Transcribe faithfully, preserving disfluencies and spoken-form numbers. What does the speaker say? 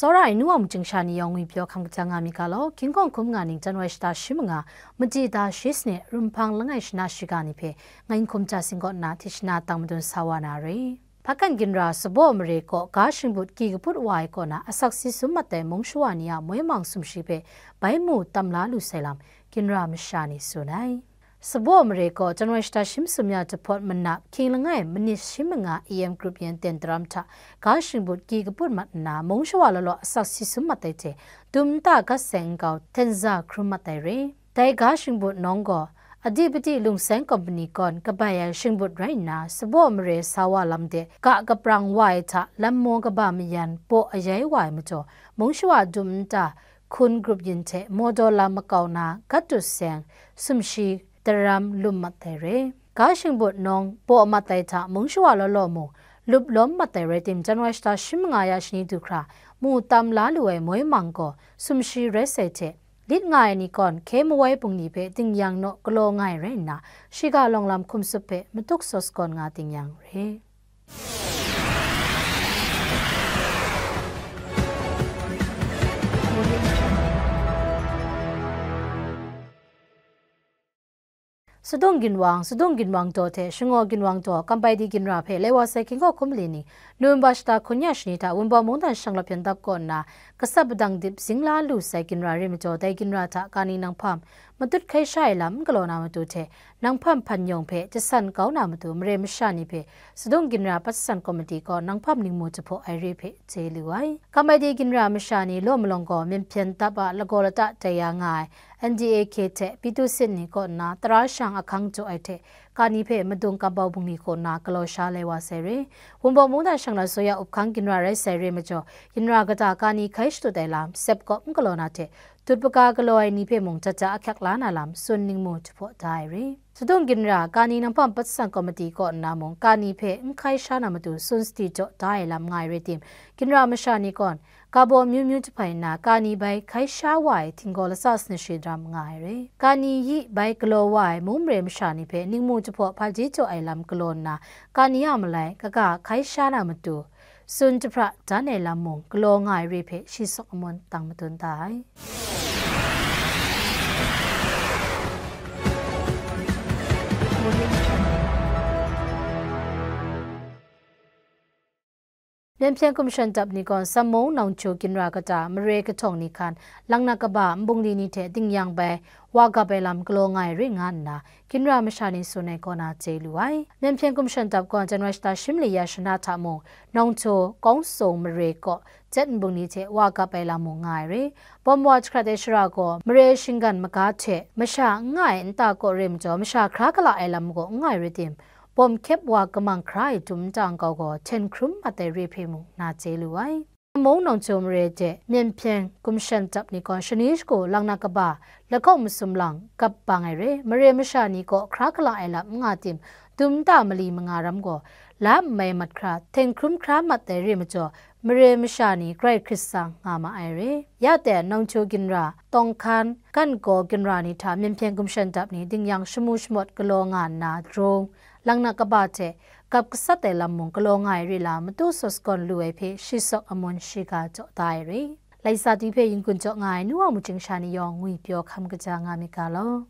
Tsawra ai nu wa mungchying sha ni yawng ngwi pyaw hkam kaja nga mi ga law, King Kawng hkum nga ning January shata shi manga, madi da shi sanit, Rumhpang langai shana shiga ni hpe, ngai Nhkum Hta Sing kaw nna htisana tang madun sa wa na re. Hpakan ginra Sabaw mare kaw ga shingkut kyi kaput wa ai kaw na asak si sum mat ai mung shawa ni a moi mang sumshi hpe bai mu tam la lu sai lam, ginra masha ni tsun ai. Sabaw mare kaw January shata shi masum ya jahpawt manap hkying langai manit shi manga A M group yin ten daram hta ga shingkut kyi kaput mat nna, mung shawa law law asak si sum mat ai hte dum nta gat seng nkau tenza hkrum mat ai re. Dai ga shingkut nawng gaw, Adhipati Lungseng Kompani kawn kabai ai shingkut rai nna, Sabaw mare sa wa lam de ga kaprang wa ai hta lam maw kaba mayan baw ayai wa ai majaw, mung shawa dum nta hkun grup yin hte mawdaw lam makau na gat dut seng sumshi daram lum mat ai re. Ga shingkut nawng baw mat ai hta mung shawa law law mung lup lawm mat ai rai tim, January shata shi manga ya shani du hkra mu tam la lu ai moi mang gaw sumshi rai sai hte, lit nga ai ni kawn hkye mawai bungli hpe dingyang naw galaw nga ai rai nna, shiga lawng lam hkum sup hpe matuk saw sagawn nga dingyang re. Sadung ginwang, Sadung ginwang daw hte Shangaw ginwang daw, Kampaidi ginra hpe lai wa sai King Kawng hkum mali ni, November shata hkun ya shani hta Wunpawng mungdan shanglawp yan dap kaw nna, gasat padang dip zing la lu sai ginra re majaw, dai ginra hta kani nanghpam matut hkai sha ai lam n galaw na matu hte, nanghpam hpan yawng hpe jasan kau na matu mare masha ni hpe Sadung ginra patsan komiti kaw nanghpam ningmu jahpaw ai re hpe chye lu ai. Kampaidi ginra masha ni law malawng gaw myen hpyen dap a lagaw lata tai ya nga ai N D A K hte Pitu Sit ni kaw nna tara shang ahkang jaw ai hte, kani hpe madung kambau bungli kaw nna galaw sha lai wa sai re. Wunpawng mungdan shang na saw ya up hkang ginra rai sai re majaw, ginra kata kani hkai shatut ai lam sep kawp n galaw na hte, tut paka galaw ai ni hpe mung jat ja ahkyak la na lam tsun ningmu jahpaw da ai re. Sadung ginra kani nanghpam patsan komiti kaw nna mung kani hpe n hkai sha na matu tsun sadi jaw da ai lam nga ai rai tim, ginra masha ni kawn, kabaw amyu myu jahpai nna, kani bai hkai sha wa ai htinggaw latsa sanashi daram nga ai re. Kani yi bai galaw wa ai mung mare masha ni hpe ningmu jahpaw hpaji jaw ai lam galaw nna, kani a malai kaga hkai sha na matu, tsun jahpra dan ai lam mung galaw nga ai re hpe shi sawk amun tang madun da ai. Myen hpyen hkum shan dap ni gaw Sammung Nongchu ginra kata mare kahtawng ni hkan, langnak kaba nbungli ni hte dingyang bai wa gap ai lam galaw nga ai ring nga nna, ginra masha ni tsun ai kaw na chye lu ai. Myen hpyen hkum shan dap gaw January shata shi mali ya shana hta mung, Nongchu, Kawngsung mare kaw jet nbungli hte wa gap ai lam mung nga ai re. Bawm wa jahkrat ai shara gaw, mare shinggan maga hte masha n nga ai nta kaw re majaw, masha hkra kala ai lam gaw n nga ai rai tim, bawm hkyep wa kamang hkra ai dum nta nkau gaw hten hkrum mat ai re hpe mung na chye lu ai. Mung Nongchu mare de myen hpyen hkum shan dap ni gaw shani shagu langnak kaba lahkawng masum lang gap bang ai re. Mare masha ni gaw hkra kala ai lam n nga tim, dum nta mali manga ram gaw la n mai mat hkra, hten hkrum hkra mat ai re majaw, mare masha ni grai hkrit tsang nga ma ai re. Ya de, Nongchu ginra, Tawng Hkan, Kan Gaw ginra ni hta myen hpyen hkum shan dap ni dingyang shamu shamawt galaw nga nna, drone, langnak kaba hte gap gasat ai lam mung galaw nga ai re lam matu saw sagawn lu ai hpe shi sawk amun shiga jaw da ai re. Laisa ti hpe yin-gun jaw nga ai nu wa mungchying sha ni yawng ngwi pyaw hkam kaja nga mi ga law.